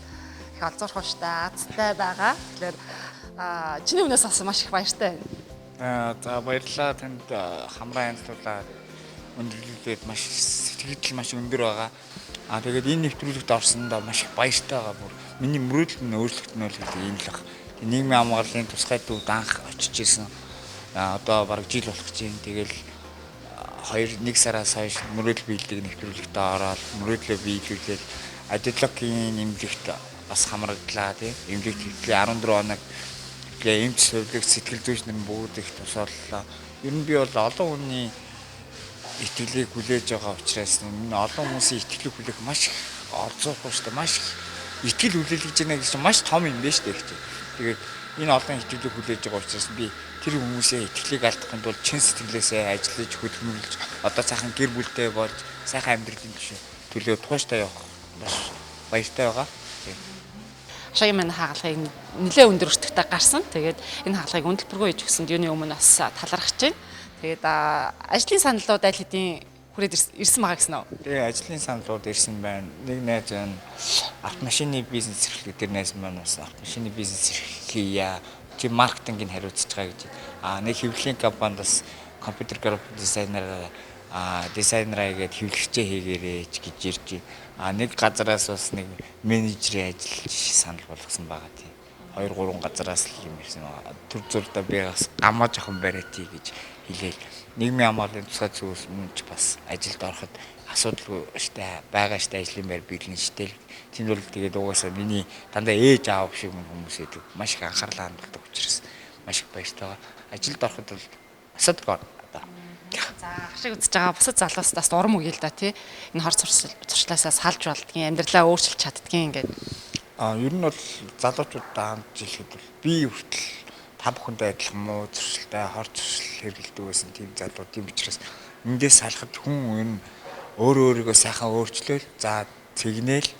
их олзуурх ууштай, азтай байгаа. Тэгэхээр чиний өмнөөс бас маш их баяртай байна. За, баярлалаа танд хамраа янзлуулаад өндөрлүүлээд маш сэтгэл маш өндөр байгаа. Аа тэгээд энэ нэвтрүүлэгт орсондоо маш их баяртай байгаа бүр. Миний мөрөөдөл нь өөрчлөгдөнө л гэдэг юм л баг. Нийгмийн хамгааллын тусгай төвд анх очиж исэн. Одоо бараг жил болох гэж байна. Тэгэл 2-1 сараас хойш мөрөөдөл биелдэг нэвтрүүлэгтээ ороод мөрөөдлөө биелүүлээд адилогийн эмнэлэгт бас хамрагдлаа тий. Эмнэлэгт хэвтлээ 14 хоног тэгээ эмч сувлагч сэтгэл зүйч нар бүгд их тусааллаа. Ер нь би бол олон хүний итгэлийг хүлээж байгаа учраас энэ олон хүмүүсийн итгэлийг хүлээх маш их олзуухгүй шүү дээ. Маш их итгэл хүлээлгэж байна гэж маш том юм байна шүү дээ гэж. Тэгээд энэ олон итгэлийг хүлээж байгаа учраас би тэр хүмүүсээ итгэлийг алдахын тулд чин сэтгэлээсээ ажиллаж хөдөлмөрлөж одоо сайхан гэр бүлтэй болж сайхан амьдралын төлөө тууштай явах маш баяртай байгаа. Хашаагийн маань хагалгыг нэлээд өндөр өртөгтэй гарсан. Тэгээд энэ хагалгыг өндөрлөлгүй хийж өгсөнд юуны өмнө бас талархаж байна. Тэгээд ажлын саналууд аль хэдийн хүрээд ирсэн байгаа гэсэн үү? Тэгээ ажлын саналууд ирсэн байна. Нэг найз байна. Автомашины бизнес эрхлэх тэр найз маань бас автомашины бизнес эрхлэе. Чи маркетингийг хариуцж байгаа гэж. Аа нэг хэвлэлийн компанид бас компьютер график дизайнер дизайнераа гээд хэвлэгчээ хийгээрэй гэж ирж. Аа нэг газараас бас нэг менежерийн ажил санал болгосон байгаа тийм. 2-3 газараас л юм ирсэн. Төр зурдаа би бас гамаа жоохон бариад тий гэж хэлээл. Нийгмийн хамгааллын тусгай зөвс мөн ч бас ажилд ороход асуудалгүй штэ байгаа штэ ажлын байр биелнэ штэ. Тэнд бол тэгээд угаасаа миний дандаа ээж аав шиг хүмүүс идэг. Маш их анхаарлаа хандуулдаг учраас маш их баяртай байгаа. Ажилд ороход бол асуудалгүй одоо. За, хашиг үзэж байгаа бусад залуустаас урам өгье л да тий. Энэ хор зуршлаасаа салж болдгийн, амьдралаа өөрчилж чаддгийн ингээд. Ер нь бол залуучуудаа хандж хэлэхэд бол би хүртэл та бүхэндээ адилхан муу зуршилтай, хор зуршил хэрэглэдэг байсан тийм залуу. Тийм учраас эндээс салахад хүн ер нь өөрөө өөрийгөө сайхан өөрчлөөл, за цэгнээл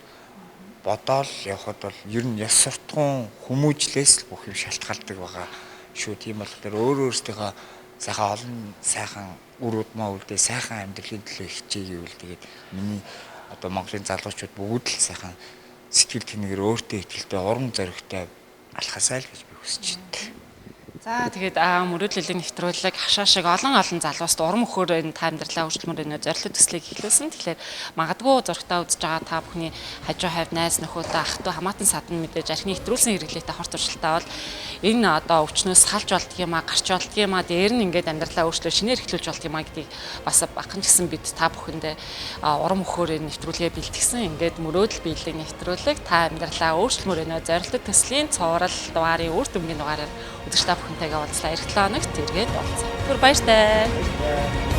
бодоол явхад бол ер нь ёс суртахуун хүмүүжлээс л бүх юм шалтгаалдаг байгаа шүү. Тийм болохоор өөрөө өөрсдийнхөө сайхан олон сайхан үр удмаа үлдээ сайхан амьдралын төлөө хичээгээвэл тэгээд миний одоо Монголын залуучууд бүгд л сайхан сэтгэл тэнэгээр өөртөө итгэлтэй урам зоригтой алхасаа л гэж би хүсэж байна. За тэгээд мөрөөдлийн нэвтрүүлэг хашаа шиг олон олон залууст урам өгөхөөр энэ та амьдралаа өөрчлөмөр энэ зорилттой төслийг эхлүүлсэн. Тэгэхээр магадгүй зурагтаа үзэж байгаа та бүхний хажуу хавь найз нөхөдөө ах トゥ хамаатан садан мэдээж архины хэтрүүлсэн хэрэглээтэй хор туршилтаа бол энэ одоо өвчнөөс салж болдго юм а, гарч болдго юм а, дээр нь ингээд амьдралаа өөрчлөө шинээр эхлүүлж болдго юм а гэдгийг бас бахан ч гэсэн бид та бүхэндээ урам өгөхөөр энэ нэвтрүүлгээ бэлтгэсэн. Ингээд мөрөөдөл биелэг нэвтрүүлэг та амьдралаа өөрчлөмөр энэ зорилттой төслийн цуврал дугаарын үр дүнгийн дугаараар үзэгч та бүхэнтэйгээ уулзлаа. Эх 7 хоногт эргээд уулзъя. Түр баяртай.